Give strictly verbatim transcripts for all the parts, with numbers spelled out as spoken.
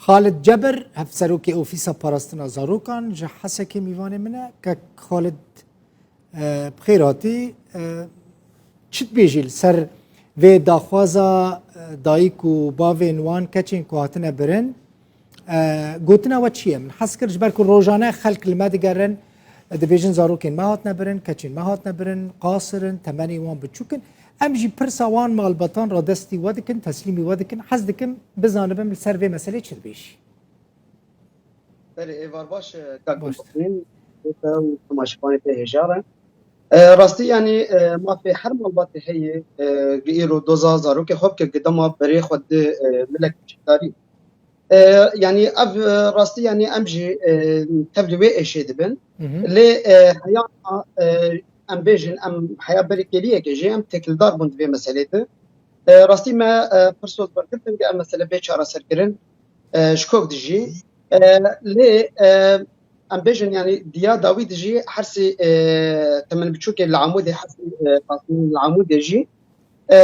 Xalid Cebir, Hevserokê Ofîsa Parastina Zarokan ji Hesekê mîvanê min e. Kek Xalid, e, bi xêr hatî. E, çi dibêjî li ser vê daxwaza, e, dayik û bavên wan keçên ku hatine birin? E, gotina we çi ye? Min hez kir, ji ber ku rojane xelk li me digerin, e, dibêjin zarokên me hatine birin, keçên me hatine birin, qasir in, temenê wan biçûk in. Em jî pirsa wan malbatan radestî we dikin, teslîmî we dikin. Hez dikim bizanibim li ser vê meselê çi dibêjî. Berê êvar baş, e, kak Baş. Dilbixwîn, te û temaşevanê te hêja re. E, rastî, yanî, e, mafê her malbatê heye, e, gi îro doza zarokê xwe bike, gi dema berê xwe di, e, milek çekdarî. E, yanî ev, e, rastî, yanî em jî, e, tevlî wê êşê dibin. Hı hı. Lê, e, heya, e, em bêjin, em heya berî kêliyekê jî em têkildar bûn di vê meselê de. E, rastî me, e, pir soz wergirtin, em mesele bê çareserkirin, e, ji kok dijî. E, lê, e, em bêjin, yanî diya dawî dijî hersî, e, temen biçûkê li Amûdê, hersî, e, qasî li Amûdê jî, e,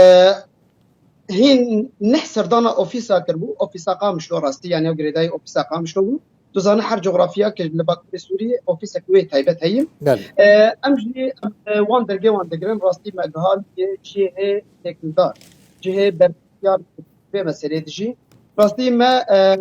hîn neh serdana ofîsa kiribû, ofîsa Qamişlo rastî, yanî ew girêdayî ofîsa Qamişlo bû. Tu zanî her cografyayeke li Bakurê Sûriyê ofîsek wê taybet heye. Belê. E, em jî, em, e, wan dergê wan digirin, rastî me giha cihê têkildar, cihê berpirsiyar vê meselê dijî. Rastî me, e,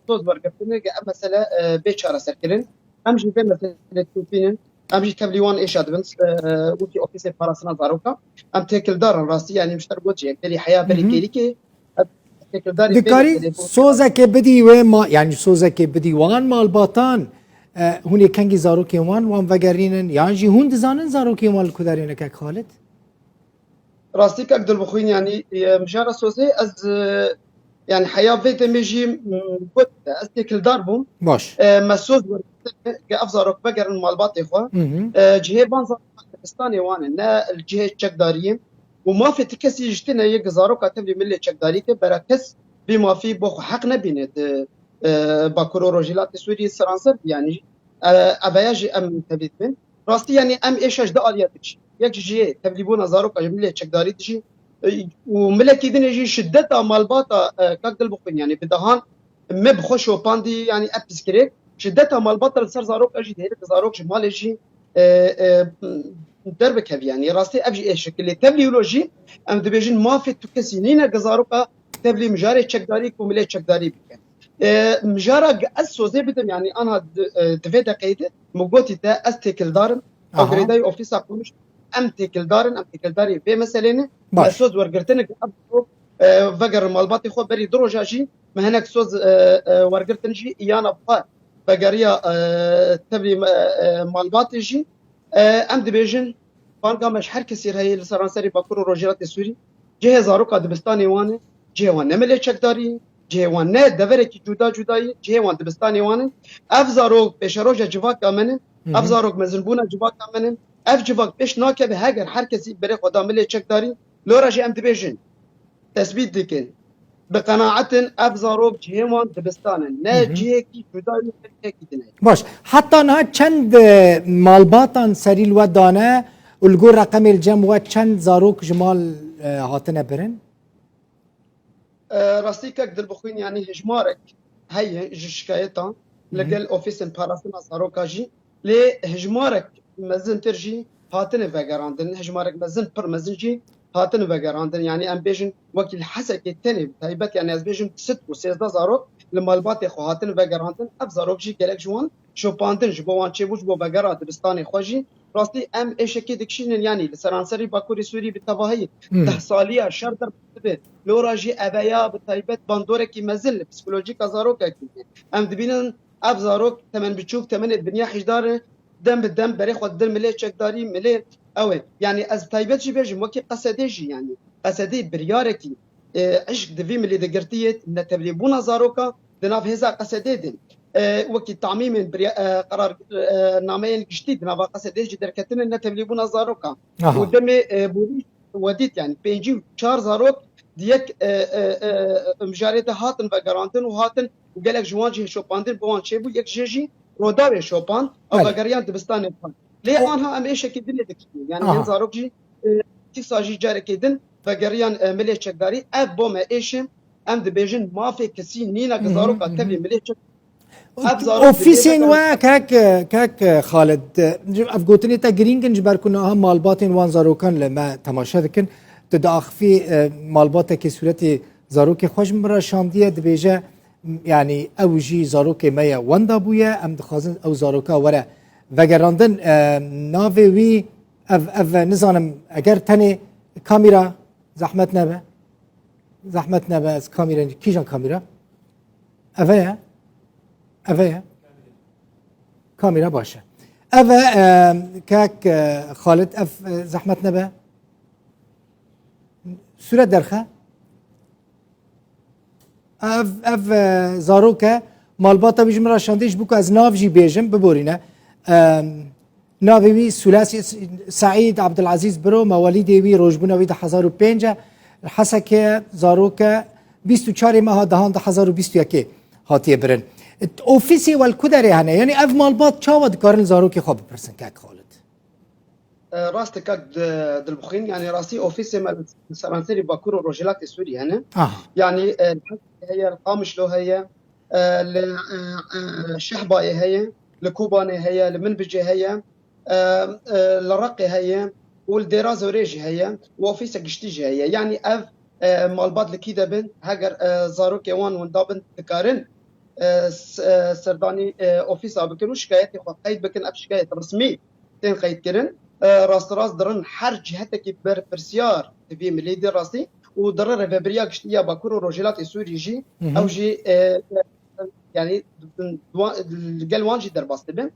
soz wergirtine ke ev mesele, e, bê çareserkirin. Em jî vê meselê dikopînin. Em jî tevlî wan êşa dibin, e, wekî Ofîsê Parastina Zaroka. Em têkildar in rastî, yanî min ji te re got jî, em berî heya berî Hı hı. kêlîkê, em têkildarî vê Dikarî meselê bûn. sozekê bidî wê ma-, yanî sozekê bidî wan malbatan, e, hûn ê kengî zarokên wan, wan vegerînin, yan jî hûn dizanin zarokên wan li ku derê ne, kek Xalid? Rastî kek Dilbixwîn, yanî, e, mijara sozê ez, e, yanî heya vê demê jî, m, got, ez têkildar bûm. Baş. E, me soz wergirtin, ke ev zarok vegerin malbatê xwe. Hı hı. E, cihê van zarokan dibistanê wan e, ne li cihê çekdariyê. Û mafê ti kesî ji tine yek zaroka tevlî milê çekdarî ke bera kes vî mafî bo xwe heq nebîne di, e, Bakur û Rojhilatê Sûriyê seranser, yanî, e, eveya jî em tevlî dibin. Rastî, yanî em êşa ji du aliya dikişîn. Yek ji cihê tevlîbûna zaroka ji milê çekdarî dijî, e, û milekî din jî şideta malbata, e, kak Dilbixwîn, yanî bi dehan me bi xwe şopandî, yanî ev pirsgirêk. Şideta malbata li ser zaroka jî dihêle ku zarok ji malê jî, e, e, derbikevî, yanî rastî ev jî êşek e. Lê tevlî wilo jî em dibêjin mafê tu kesî nîne ku zaroka tevlî mijarê çekdarî ku milê çekdarî bike. E, mijara ge-, ez sozê bidim, yanî anha di, e, di vê deqeyê de min gotî te ez têkildar im. Ew Aha. girêdayî ofîsa Qamişlo, em têkildar in, em têkildarî vê meselê ne. Baş. Me soz wergirtine ke ev, e, vegerin malbatê xwe, berî du roja jî me hinek soz, e, e, wergirtin jî, yana bi xwe vegeriya, e, tevlî, e, e, malbatê jî. E, em dibêjin, banga me ji her kesî re heye li seranserî Bakur û Rojhilatê Sûrî. Cihê zaroka dibistanê wan e, cihê wan ne milê çekdarî, cihê wan ne deverekî cuda cuda ye, cihê wan dibistanê wan in. Ev zarok pêşeroja civaka me ne, Hı ev hı. zarok mezinbûna civaka me ne. Ev civak pêş nakeve heger her kesî berê xwe da milê çekdarî. Lora jî em dibêjin, tesbît dikin. Bi qenaet in ev zarok cihê wan dibistan in. Ne Hı hı. cihekî cuda ye, ne cihekî din e. Baş, heta niha çend, e, malbatan serî li we dane û li gor reqemê li cem we çend zarok ji mal, e, hatine birin? E, rastî kek Dilbixwîn, yanî hejmarek heye ji şikayetan Hı hı. li gel ofîsên parastina zaroka jî. Lê hejmarek mezintir jî hatine vegerandin, hejmarek mezin, pir mezin jî hatine vegerandin. Yanî em bêjin wekî li Hesekê tenê bi taybet, yanî ez bêjim sed û sêzdeh zarok li malbatê xwe hatine vegerandin. Ev zarok jî gelek ji wan şopandin, ji bo wan çêbû, ji bo vegera dibistanê xwe jî. Rastî em êşekê dikişînin, yanî li seranserî Bakurê Sûrî bi tevahî Hı. deh saliya şer derdibe. Lora jî eveya bi taybet bandorekî mezin li psîkolojîka zarokekî. Em dibînin ev zarok temen biçûk, temenê dinya hêjdar e, dem bi dem berê xwe didin milê çekdarî, milê ew ê. Yanî ez taybet jî bêjim, wekî Qesedê jî, yanî Qesedê biryarekî, e, eşq di vî milê de girtiye, netevlîbûna zaroka di nav hêza Qesedê de. E, wekî tamîmên birya-, e, qerar, e, nameyên giştî di nava Qesedê jî derketine netevlîbûna zaroka. Aha. Û demê, e, borî we dît, yanî pêncî û çar zarok di yek, e, e, e, mijarê de hatin vegerandin û hatin û gelek ji wan jî şopandin bi wan çêbû, yek jê jî Rodawê şopand, ew Belê. vegeriyan dibistanê xwe. Lê O- anha em êşekî dinê dikişînin. Yanî Aha. hin zarok jî, e, dîsa jî carekê din vegeriyan, e, milê çekdarî. Ev bo me êş e. Em dibêjin mafê kesî nîne ki zaroka tevî milê çi. Ev zarok Ofîsên dibêje we kek, kek Xalid, ev gotinê te girîng in, ji ber ku niha malbatên wan zarokan li me temaşe dikin. Tu diaxifî, e, malbatekê sûretê zarokê xwe ji min re şandiye, dibêje, yanî ew jî zarokê me ye, wenda bûye, em dixwazin ew zaroka were vegerandin. E, navê wî ev, ev, nizanim, eger tenê kamîra, zehmet nebe. Zehmet nebe, ez kamîra, kîjan kamîra? Eve ye. Eve ye. Kamîra baş e. Eve, e, kek, e, Xalid, ev, e, zehmet nebe. Sûret derxe. Ev, ev, e, zarok e. Malbata wî ji min re şandî, ji bo ku ez nav jî bêjim, biborîne. E, Navê wî Sulasî Seîd Abdulazîz Biro, mewelîdê wî rojbûna wî du hezar û pênc e. Li Hesekê zarok e, bîst û çarê meha dehan du hezar û bîst û yekê hatiye birin. Ofîsê we li ku derê hene? Yanî ev malbat çawa dikarin li zarokê xwe bipirsin, kek Xalid? E, rast e, kak Di-, Dilbixwîn, yanî rastî ofîsê me li seranserî Bakur û Rojhilatê Sûriyê hene. Aha. Yanî, e, heye, li Qamişlo heye, e, li, e, e, Şehbayê heye, li Kobanê heye, li Minbicê heye, e, e, li Reqê heye û li Dêra Zorê jî heye û ofîsa giştî jî heye. Yanî ev, e, malbat li kî de bin, heger, e, zarokê wan winda bin, dikarin, e, s-, e, serdanî, e, ofîsa bikin û şikayetê xwe qeyd bikin. Ev şikayet resmî tên qeydkirin. E, rasterast dirin her cihetekî berpirsiyar di vî milî de rastî û dirin Rêveberiya Giştî ya Bakur û Rojhilatê Sûrî jî, Hı hı. ew jî, e, yanî, li gel wan jî derbas dibe.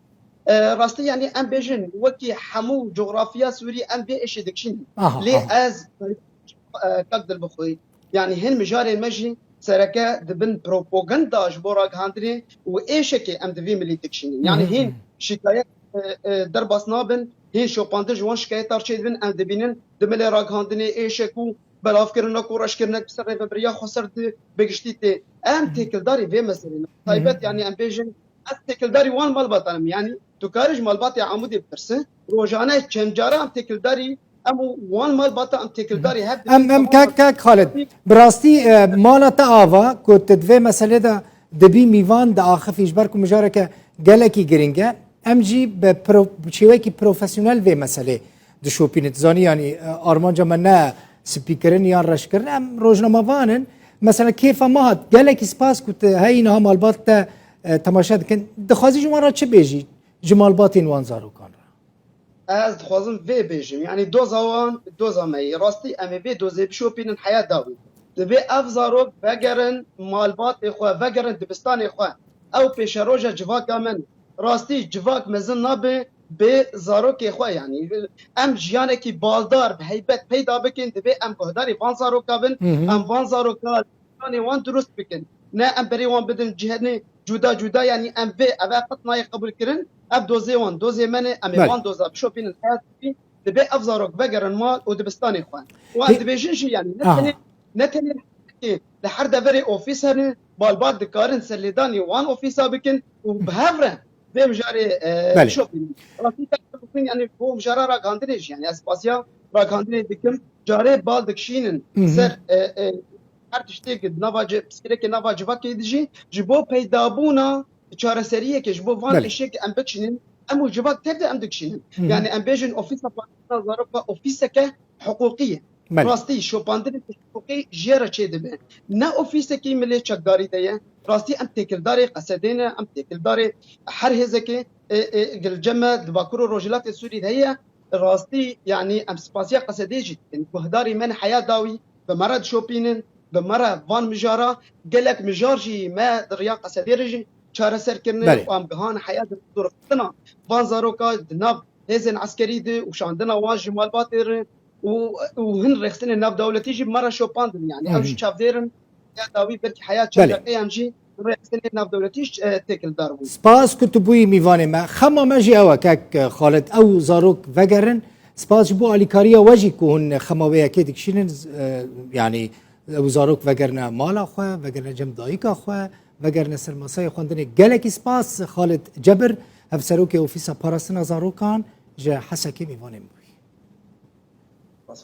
E, rastî, yanî, em bêjin, wekî hemû coxrafiya Sûrî em vê êşê dikişînin. Aha, Lê aha. ez, e, kak Dilbixwîn, yanî, hin mijarên me jî sereke dibin propaganda ji bo ragihandinê û êşekê em di vî milî dikişînin. Yanî, Hı hı. hîn şikayet, e, e, derbas nabin, hîn şopandin ji wan şikayeta re çêdibin, em dibînin di milê ragihandinê êşek û belavkirinek û reşkirinek bi ser rêveberiya xweser di bi giştî tê. Em Hı hı. têkildarî vê meselê ne. Hı hı. Taybet, yanî, em bêjin, ez têkildarî wan malbatan im. Yanî, tu karî ji malbatê Amûdê bipirse, rojane çend cara em têkildarî, em û wan malbata em têkildarî hev Em, em, kek, kek Xalid, bi rastî, e, mala te ava ku tu di vê meselê de dibî mîvan diaxifî, ji ber ku mijareke gelekî girîng e, em jî bi pro-, bi şêweyekî profesyonel vê meselê dişopînin. Tu zanî, yanî, e, armanca me ne spîkirin yan reşkirin, em rojnamevan in. Mesela kêfa me hat, gelekî spas ku tu heyî niha malbat te, e, temaşe dikin. Dixwazî ji wan re çi bêjî? Ji malbatên wan zarokan re. Ez dixwazim vê bêjim, yanî doza wan, doza me ye. Rastî em ê vê dozê bişopînin heya dawî. Divê ev zarok vegerin malbatê xwe, vegerin dibistanê xwe. Ew pêşeroja civaka me ne. Rastî civak mezin nabe bê zarokê xwe, yanî em jiyanekî baldar, bi heybet peyda bikin, divê em guhdarê van zaroka bin, Hı hı. em van zaroka Planê wan dirust bikin. Ne em berê wan bidin cihenê cuda cuda, yanî em vê, ev e qet nayê qebûlkirin, ev dozê wan, dozê me ne, em ê Belê. wan doza bişopînin, heya dibî, divê ev zarok vegerin mal û dibistanê xwe. Û em Hê- dibêjin jî, yanî ne Aha. tenê, ne tenê li her deverê ofîs hene, malbat dikarin serlêdanê wan ofîsa bikin û bi hev re vê mijarê, e, Belê. bişopînin. Rastî te bixwîn, yanî bo mijara ragihandinê jî, yanî ez spasiya ragihandinê dikim. Carê bal dikişînin Hı hı. ser, e, e, her tiştê ki nava ci-, pirsgirêkê nava civakê dijî, ji bo peydabûna çareseriyekê, ji bo van Belê. êşê ki em bikişînin, em û civak tev de em dikişînin. Hı hı. Yanî em bêjin ofîsa parastina zarok ve ofîseke hiqûqî ye. Belê. Rastî, şopandineke hiqûqî ji ye re çêdibe. Ne ofîsekî milê çekdarî de ye. Rastî em têkildarê qesedê ne, em têkildarê her hêzekê, e, e, gilceme di Bakur û Rojhilatê Sûrî de heye. Rastî, yanî em spasiya qesedê jî dikin. Guhdarî me ne heya dawî, bi me re dişopînin, bi me re van mijara, gelek mijar jî me di riya qesedê re jî çareser kirine Belê. û em gihan heya di rêxistina van zaroka di nav hêzên eskerî de û şandina wan ji malbatê re û, û hin rêxistinên navdewletî jî bi me re şopandin. Yanî ew Hı hı. jî çavdêr in. Ya dawî belkî heya çend Belê. deqeyan jî rêxistinên navdewletî, e, têkildar bûn. Spas ku tu bûyî mîvanê me. Xema me jî ew e, kek Xalid, ew zarok vegerin. Spas ji bo alîkariya we jî ku hûn xema wê yekê dikişînin, e, yanî ew zarok vegerine mala xwe, vegerine cem dayika xwe, vegerine ser masayê xwendinê. Gelekî spas Xalid Cebir, hevserokê Ofîsa Parastina Zarokan ji Hesekê mîvanê min bûyî. Spas.